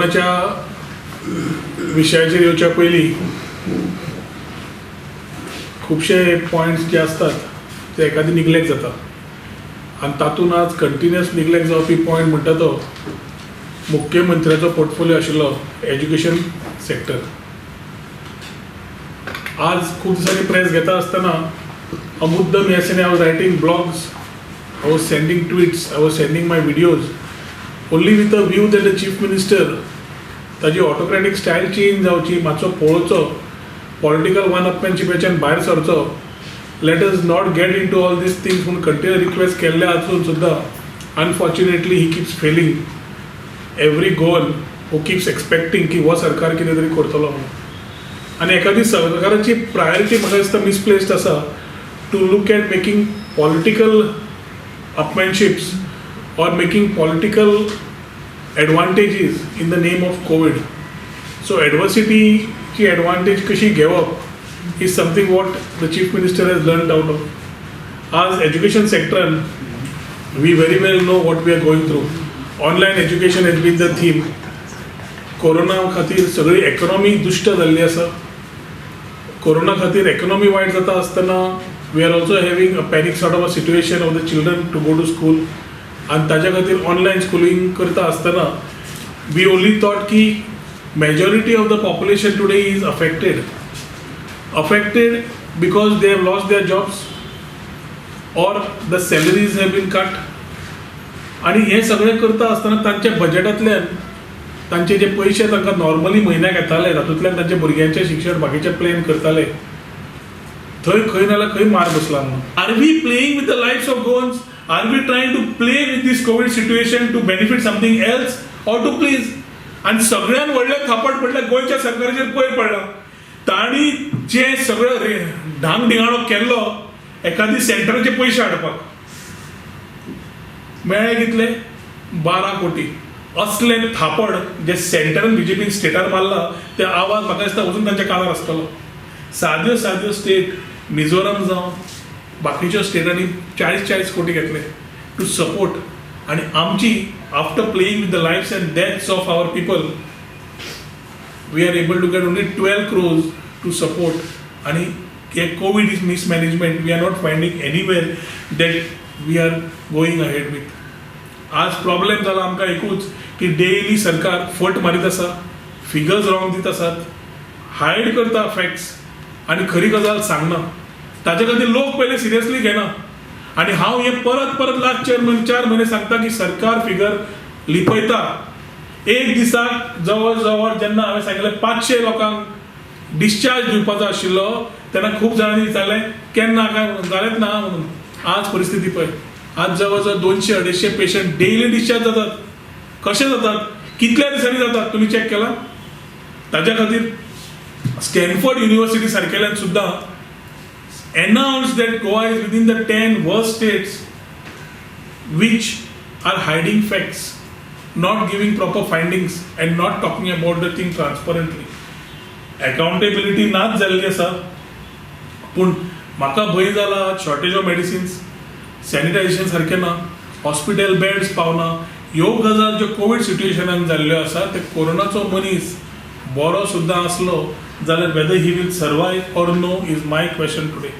कोरोनाच्या विशयाचेर येवच्या पयलीं खुबशे पॉयंट्स जे आसतात ते एखादी निग्लेक्ट जाता आनी तातूंत आज कंटिन्युअस निग्लेक्ट जावपी पॉयंट म्हणटा तो मुख्यमंत्र्याचो पोर्टफोलियो आशिल्लो एज्युकेशन सेक्टर. आज खूब दिसांनी प्रेस घेता आसतना हांव मुद्दम ह्या दिसांनी I was writing blogs, I was sending tweets, I was sending my videos only with a view that the chief minister ताजी ऑटोक्रॅटीक स्टायल चेंज जावची, मातसो पळोवचो, पॉलिटिकल वन अपमॅनशिपेच्यान भायर सरचो, let us not get into all these things म्हूण continue request केल्ले आसून सुद्दां unfortunately he keeps failing every Goan who keeps expecting की हो सरकार कितें तरी करतलो म्हणून. आनी एखादी सरकाराची प्रायोरिटी म्हाका दिसता मिसप्लेस्ड आसा to look at making political upmanships or making political advantages in the name of COVID. So adversity ची advantage कशी घेवप is something what the chief minister has learned out of. As education sector, we very well know what we are going through. Online education has been the theme. Corona खातीर सगळी economy दुश्ट जाल्ली आसा. Corona खातीर economy वायट जाता आसतना we are also having a panic sort of a situation of the children to go to school. आनी ताज्या खातीर ऑनलायन स्कुलींग करता आसतना we only thought की majority of the population today is affected because they have lost their jobs or the salaries have been cut. आनी हें सगळें करता आसतना तांच्या बजेटांतल्यान तांचे जे पयशे तांकां नॉर्मली म्हयन्याक येताले, तातूंतल्यान तांच्या भुरग्यांचें शिक्षण, बाकीचें प्लॅन करताले, थंय खंय नाल्यार खंय मार बसला म्हणून. Are we playing with the lives of Goans? Are we trying to play with this COVID situation to benefit something else or to please? आनी सगळ्यात व्हडलें थापट पडलें गोंयच्या सरकाराचेर पयर पडला. तांणी जे सगळं ढांग ढिंगाणो केल्लो एखादी सेंटराचे पयशे हाडपाक, मेळ्ळे कितले? 12 कोटी. असले थापड जे सेंटरान बीजेपीन स्टेटार मारला, ते आवाज म्हाका दिसता अजून तांच्या कानार आसतलो. साद्यो साद्यो स्टेट, मिझोरम जावं बाकीच्या स्टेटांनी 40-40 कोटी घेतले टू सपोर्ट आनी आमची after playing with the lives and deaths of our people, we are able to get only 12 crores to support. आणि हे COVID is mismanagement, we are not finding anywhere that we are going ahead with. आज problem जाला आमकां एकूच की daily सरकार फट मारीत आसा, फिगर्स रॉंग दित आसात, हायड करता फॅक्ट्स आनी खरी गजाल सांगना. ताजे खातीर लोक पयले सिरियसली घेना. आनी हांव हें परत परत लास्ट 4 म्हयने 4 म्हयने सांगता की सरकार फिगर लिपयता. एक दिसाक जवळ जवळ जेन्ना हांवें सांगलें 500 लोकांक डिस्चार्ज दिवपाचो आशिल्लो, तेन्ना खूब जाणांनी विचारलें केन्ना काय म्हणून, जालेंच ना म्हणून. आज परिस्थिती पळय, आज जवळ जवळ 200-250 पेशंट डेली डिस्चार्ज जातात. कशे जातात, कितल्या दिसांनी जातात, तुमी चॅक केला? ताज्या खातीर स्टॅनफर्ड युनिव्हर्सिटी सारकेल्यान सुद्दां announced that Goa is within the 10 worst states which are hiding facts, not giving proper findings and not talking about the thing transparently. Accountability नाच जाल्ली आसा. पूण म्हाका भंय जाला, शॉर्टेज ऑफ मेडिसिन्स, सॅनिटायझेशन सारकें ना, हॉस्पिटल बेड्स पावना. ह्यो गजाल ज्यो कोवीड सिट्युएशनान जाल्ल्यो आसा, ते कोरोनाचो मनीस बरो सुद्दां आसलो जाल्यार whether he will survive or no is my question today.